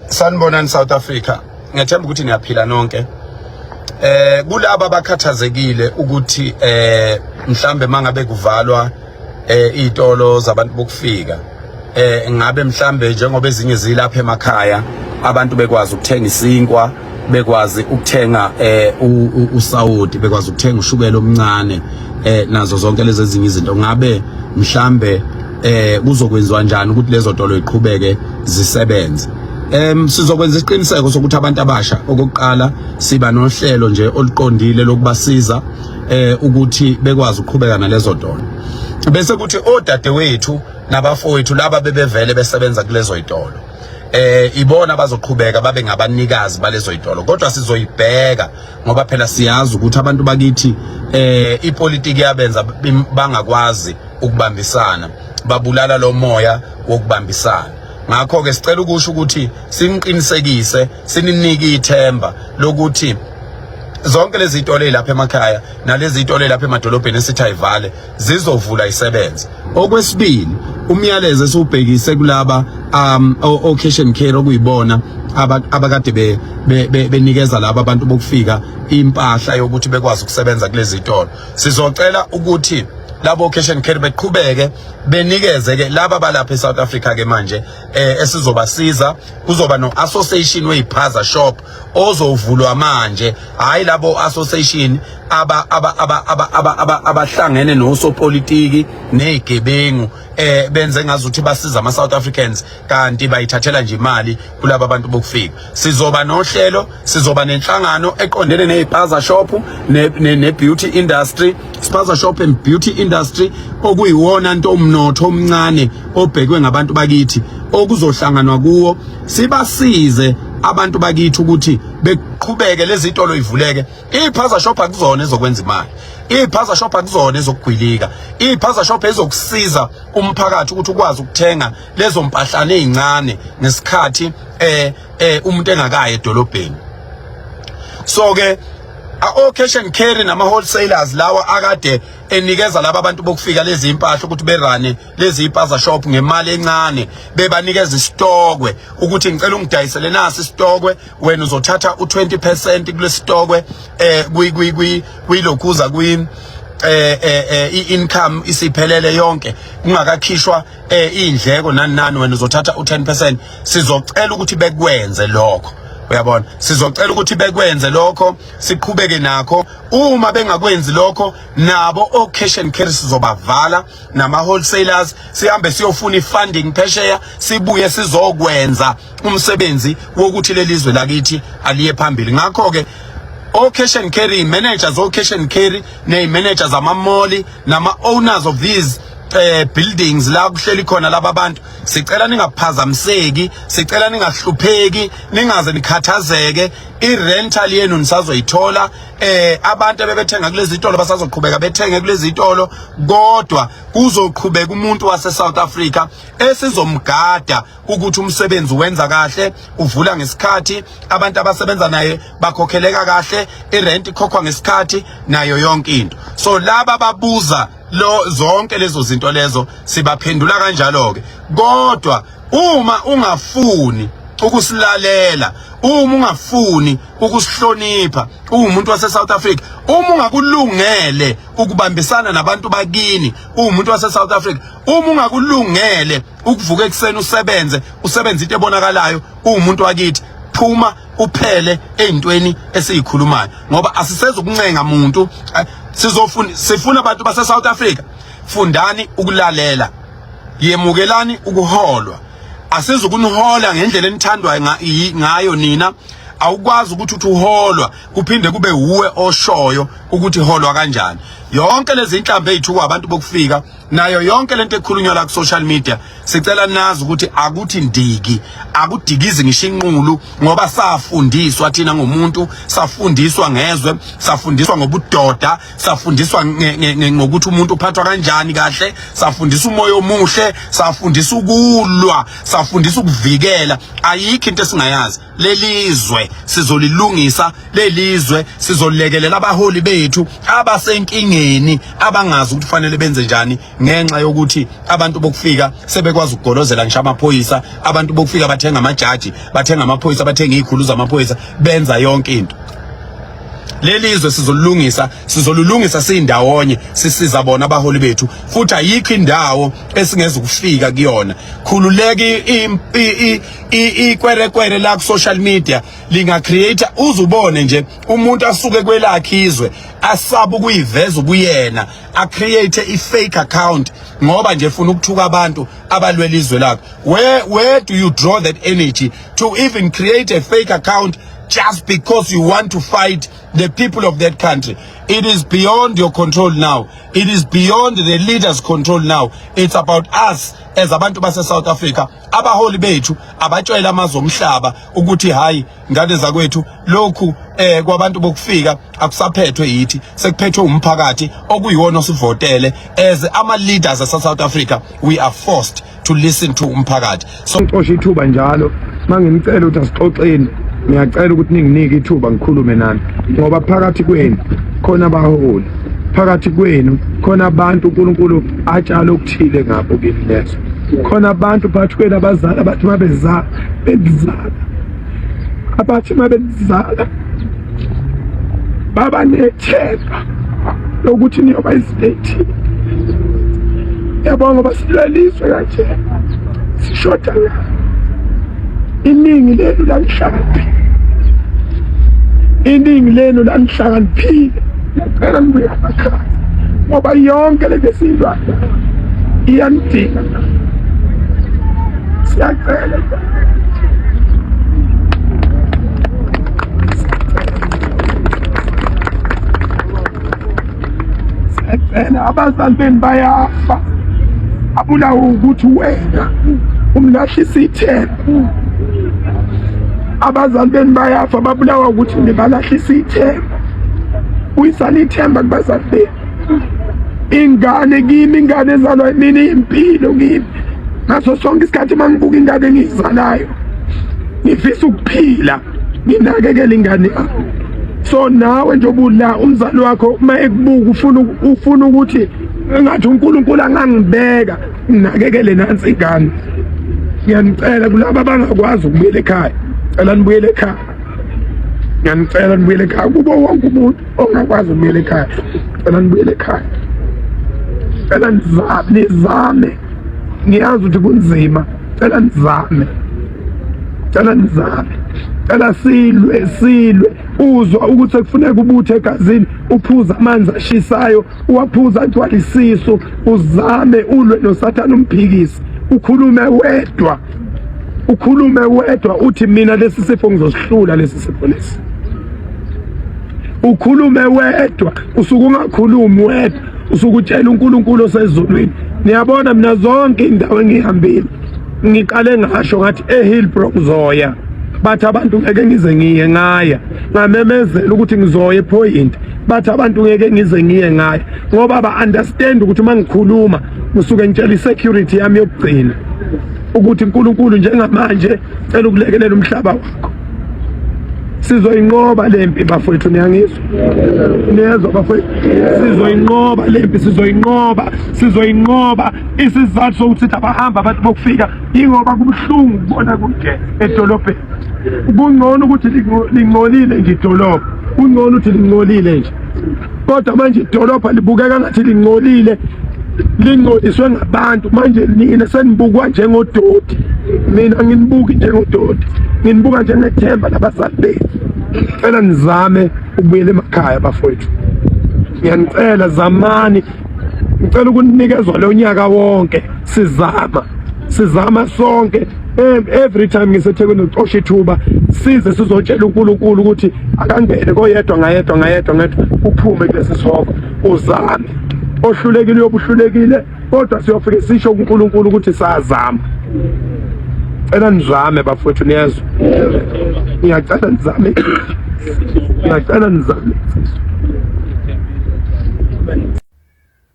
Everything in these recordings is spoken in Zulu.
Sanibonani South Africa. Ngiyethemba ukuthi niyaphila nonke. Kulaba abakhathazekile ukuthi mhlambe mangabe kuvalwa izitolo zabantu bokufika, ngabe mhlambe njengoba ezinye zilapha emakhaya, abantu bekwazi ukuthenga isinkwa, bekwazi ukuthenga usawoti, bekwazi ukuthenga ushukela omncane, nazo zonke lezi ezinye izinto, ngabe mhlambe kuzokwenziwa njani ukuthi lezo tolo iqhubeke zisebenze? Sizokwenza isiqiniseko sokuthi abantu abasha, okokuqala, siba nohlelo nje oluqondile lokubasiza ukuthi bekwazi ukuqhubeka nalezo tolo, bese kuthi odadewethu nabafowethu laba bebevele besebenza kulezo zitolo, ibona bazoqhubeka babe ngabanikazi balezo zitolo. Kodwa sizoyibheka, ngoba phela siyazi ukuthi abantu bakithi ipolitiki yabenza bangakwazi ukubambisana, babulala lo moya wokubambisana. Ngakho ke sicela ukusho ukuthi siniqinisekise, sininike ithemba lokuthi zonke lezi zitolo ezilapha emakhaya nalezi zitolo ezilapha emadolobheni esithi ayivale zizovula isebenze. Okwesibili, umyalezo esiwubhekise kulaba o cash and carry, okuyibona abakade benikeza laba abantu bokufika impahla yokuthi bekwazi ukusebenza kulezi zitolo, sizocela ukuthi labo cash and carry beqhubeke benikeze ke laba balapha eSouth Africa. Ke manje esizobasiza, kuzoba no association weziphaza shop ozovulwa manje, hayi labo association aba aba aba aba aba aba abahlangene nosopolitiki nezigebengu, benze ngazuthi basiza ama South Africans kanti bayithathela nje imali kulaba bantu bokufika. Sizoba nohlelo, sizoba nenhlangano eqondene neziphaza shop ne beauty industry, spaza shop and beauty industry, okuyiwona nto umnotho omncane obhekwe ngabantu bakithi, okuzohlanganwa kuwo sibasize abantu bakithi ukuthi beqhubeke lezi zitolo ivuleke. Iphaza shop akuzona ezokwenza imali, iphaza shop akuzona ezokugwilika, iphaza shop ezokusiza umphakathi ukuthi ukwazi ukuthenga lezo mpahlane ezincane ngesikhathi umuntu engakayi edolobheni. So ke o cash and carry nama wholesalers lawa akade enikeza laba abantu bokufika lezi impahla ukuthi berane lezi ipaza shop ngemali encane, bebanikeza isitokwe ukuthi ngicela ungidayisele nasi isitokwe, wena uzothatha u20% kulesitokwe kwi kwi kwi kuyilokhuza kwi i-income isiphelele yonke, kungakakhishwa indleko nani nani, wena uzothatha u10%. Sizocela ukuthi bekwenze lokho, uyabona, sizocela ukuthi bekwenze lokho, siqhubeke nakho. Uma bengakwenzi lokho, nabo o cash and carry sizobavala nama wholesalers, sihambe siyofuna ifunding phesheya, sibuye sizokwenza umsebenzi wokuthi lelizwe lakithi aliye phambili. Ngakho ke o cash and carry managers, o cash and carry ne managers ama mall nama owners of these buildings la kuhleli khona laba bantu, sicela ningaphazamiseki, sicela ningahlupheki, ningaze nikhathazeke. I-rental yenu nisazoyithola. Abantu ebebethenga kulezi zitolo basazoqhubeka bethenge kulezi zitolo, kodwa kuzoqhubeka umuntu wase South Africa esizomgada ukuthi umsebenzi wenza kahle, uvula ngesikhathi, abantu abasebenza naye bakhokheleka kahle, irent ikhokhwa ngesikhathi nayo yonke into. So laba babuza lo zonke lezo zinto lezo, sibaphendula kanjalo ke. Kodwa uma ungafuni ukusilalela, uma ungafuni ukusihlonipha, uwumuntu wase South Africa, uma ungakulungele ukubambisana nabantu bakini, uwumuntu wase South Africa, uma ungakulungele ukuvuka ekuseni usebenze, usebenze into ebonakalayo, uwumuntu wakithi, phuma uphele ezintweni esizikhulumayo, ngoba asisezokuncenga umuntu. Sizofuna, sifuna abantu base South Africa, fundani ukulalela, yemukelani ukuholwa. Asizukunihola ngendlela enithandwa ngayo nina. Awukwazi ukuthi uthi uholwa kuphinde kube uwe oshoyo ukuthi holwa kanjani. Yonke lezi inhlambi ezithukwa abantu bokufika nayo yonke lento ekhulunywa la ku social media, sicela nazi ukuthi akuthi ndiki, akudikizi ngisho inqulu, ngoba safundiswa thina ngomuntu, safundiswa ngezwe, safundiswa ngobudoda, safundiswa ngokuthi umuntu uphathwa kanjani kahle, safundiswa umoya omuhle, safundiswa ukulwa, safundiswa ukuvikela. Ayikho into esingayazi. Lelizwe sizolilungisa, lelizwe sizolekelela abaholi bethu abasenkingeni, abangazi ukuthi kufanele benze njani. Ngenxa yokuthi abantu bokufika sebekwazi ukugolozela ngisho amaphoyisa, abantu bokufika bathenga amajaji, bathenga amaphoyisa, bathenga izikhulu zamaphoyisa, benza yonke into. Leli zwe sizolungisa, sizolulungisa siyindawonye, sisiza bona abaholi bethu, futhi ayikho indawo esingeza ukufika kuyona. Khululeka, ikwerekwere la ku social media linga create, uzubone nje umuntu asuke kwelakhe izwe asaba ukuyiveza ubuyena, a create i fake account ngoba nje efuna ukuthuka abantu abalwela izwe lakho. Where do you draw that energy to even create a fake account just because you want to fight the people of that country? It is beyond your control now. It is beyond the leaders' control now. It's about us as abantu base South Africa. Abaholi bethu abatshela amazwe omhlaba ukuthi hayi, ngane zakwethu, lokhu kwabantu bokufika akusaphethwe yithi, sekuphethwe umphakathi okuyiwona osivotele. As ama leaders ase South Africa, we are forced to listen to umphakathi. So ngicosha ithuba njalo manginicela ukuthi asixoxeni, ngiyacela ukuthi ninginike ithuba ngikhulume nani, ngoba phakathi kwenu khona abaholi, phakathi kwenu khona abantu uNkulunkulu atshala okuthile ngabo kini. Leso khona abantu phakathi kwenu, abazali abathi mabezala benzala, abathi mabenzala baba nethemba lokuthi niyoba izinto ey'thile, yabo, ngoba silwelizwe kanje sishoda la. Iningi lenu lanihlakaniphile, iningi lenu lanihlakaniphile. Ngiyacela nibuye emakhaya ngoba yonke le nto esiyilwayo iyanidinga. Siyacela. Siyacela, abazali benu bayafa, abulawo ukuthi wena umlahlisa ithemba. Abazali benu bayafa, babulawa ukuthi nibalahlisa ithemba. Buyisani ithemba kubazali benu. Ingane kimi, ingane ezalwa imini impilo kimi. Ngaso sonke isikhathi uma ngibuka ingane engiyizalayo, ngifisa ukuphila nginakekele ingane yami. So nawe njengoba ula, umzali wakho uma ekubuka ufuna ukuthi engathi uNkulunkulu angangibeka nginakekele nansi ingane. Ngiyanicela kulaba abangakwazi ukubuyela ekhaya, cela nibuyele ekhaya. Ngiyanicela nibuyele ekhaya. Kubo wonke umuntu ongakwazi ukubuyela ekhaya, cela nibuyele ekhaya. Cela nizame, nizame. Ngiyazi ukuthi kunzima, cela nizame, cela nizame, cela silwe, silwe. Uzwa ukuthi sekufuneka ubuthe egazini, uphuze amanzi ashisayo, uwaphuza agcwale isisu, uzame ulwe noSathane, umphikisi, ukhulume wedwa, ukhulume wedwa uthi mina lesi sifo ngizosihlula, lesi sifo lesi. Ukhulume wedwa, usuke ungakhulumi wedwa, usuke utshela uNkulunkulu osezulwini. Niyabona, mina zonke indawo engihambile ngiqale ngasho ngathi eHillbrow ngizoya, bathi abantu ngeke ngize ngiye, ngaya. Ngamemezela ukuthi ngizoya ePoint, bathi abantu ngeke ngize ngiye, ngaya, ngoba ba understand ukuthi uma ngikhuluma ngisuke ngitshela isecurity yami yokugcina ukuthi uNkulunkulu njengamanje cela ukulekelela umhlaba wakho. Sizoyinqoba lempi bafowethu, niyangizwa? Niyezwa bafowethu? Sizoyinqoba lempi, sizoyinqoba, sizoyinqoba. Isizathu sokuthi abahamba abantu bokufika ingoba kubuhlungu ukubona kude edolobheni. Kungcono ukuthi lingcolile nje idolobha, kungcono ukuthi lingcolile nje, kodwa manje idolobha libukeka ngathi lingcolile, lingcoliswe ngabantu. Manje nina senibukwa njengodoti. Mina nginibuki njengodoti, nginibuka njengethemba labazali bethu. Cela nizame ukubuyela emakhaya bafowethu, ngiyanicela, zamani. Ngicela ukunikezwa lo nyaka wonke, sizama, sizama sonke. Every time ngiseThekwini ngicosha ithuba size sizotshela uNkulunkulu ukuthi akangene koyedwa ngayedwa ngayedwa ngedwa, uphume kulesi sihogo. Uzame, ohlulekile uyobuhlulekile, kodwa siyofike sisho kuNkulunkulu ukuthi sazama. Cela nizame bafowethu, niyezwa? Ngiyacela nizame, ngiyacela nizame.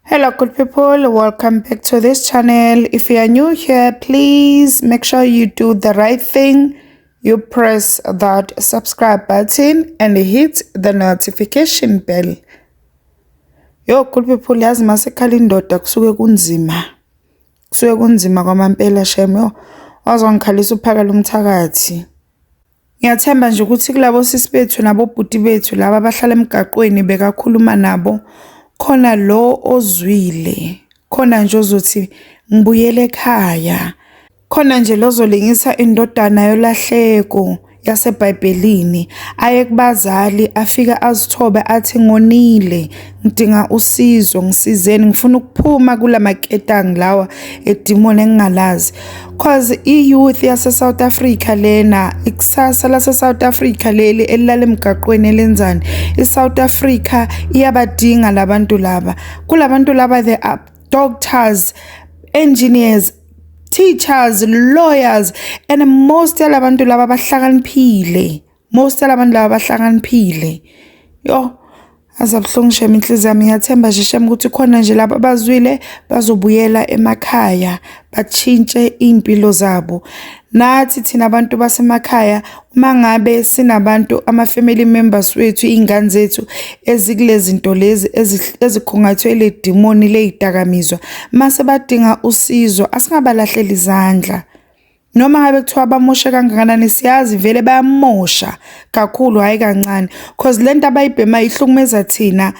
Hello good people, welcome back to this channel. If you are new here, please make sure you do the right thing. You press that subscribe button and hit the notification bell. Yo, good people, yazi masekhala indoda kusuke kunzima. Kusuke kunzima kwamampela shem, yo. Wazongikhalisa uphakela umthakathi. Ngiyathemba nje ukuthi kulabo sisi bethu nabobhuti bethu laba abahlala emgaqweni bekakhuluma nabo, khona lo ozwile, khona nje ozothi ngibuyele ekhaya, khona nje lozolingisa indodana yolahleko yaseBhayibhelini, aye kubazali afike azithobe athi ngonile, ngidinga usizo, ngisizeni, ngifuna ukuphuma kula maketangi lawa edimoni engingalazi. Cause i-youth yase-South Africa lena, ikusasa lase-South Africa leli elilala emgaqweni elenzani, i-South Africa iyabadinga labantu laba. Kulabantu laba there are doctors, engineers, teachers, lawyers, and most yalabantu laba bahlakaniphile. Most yalabantu laba bahlakaniphile. Yo, azabuhlungu shem inhliziyo yami. Ngiyathemba nje shem ukuthi khona nje laba abazwile bazobuyela emakhaya batshintshe iy'mpilo zabo. Nathi thina abantu basemakhaya, uma ngabe sinabantu, ama-family members wethu, iy'ngane zethu ezikule zinto lezi ezikhungathwe ile dimoni ley'dakamizwa, mase badinga usizo asingabalahleli izandla. Noma ngabe kuthiwa bamoshe kangakanani, siyazi vele bayamosha kakhulu, hhayi kancane, cause lento abayibhemayo ihlukumeza thina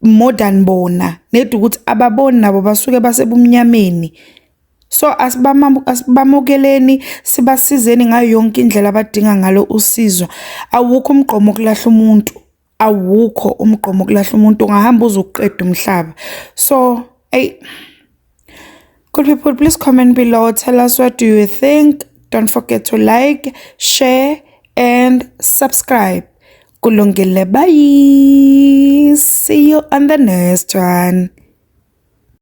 more than bona. Nedi ukuthi ababoni nabo basuke basebumnyameni. So asibamukeleni, sibasizeni ngayo yonke indlela abadinga ngalo usizo. Awukho umgqomo wokulahla umuntu, awukho umgqomo wokulahla umuntu, ungahamba uze uqede umhlaba. So, hey, good people, please comment below, tell us what do you think. Don't forget to like, share and subscribe. Kulungile, bye. See you on the next one.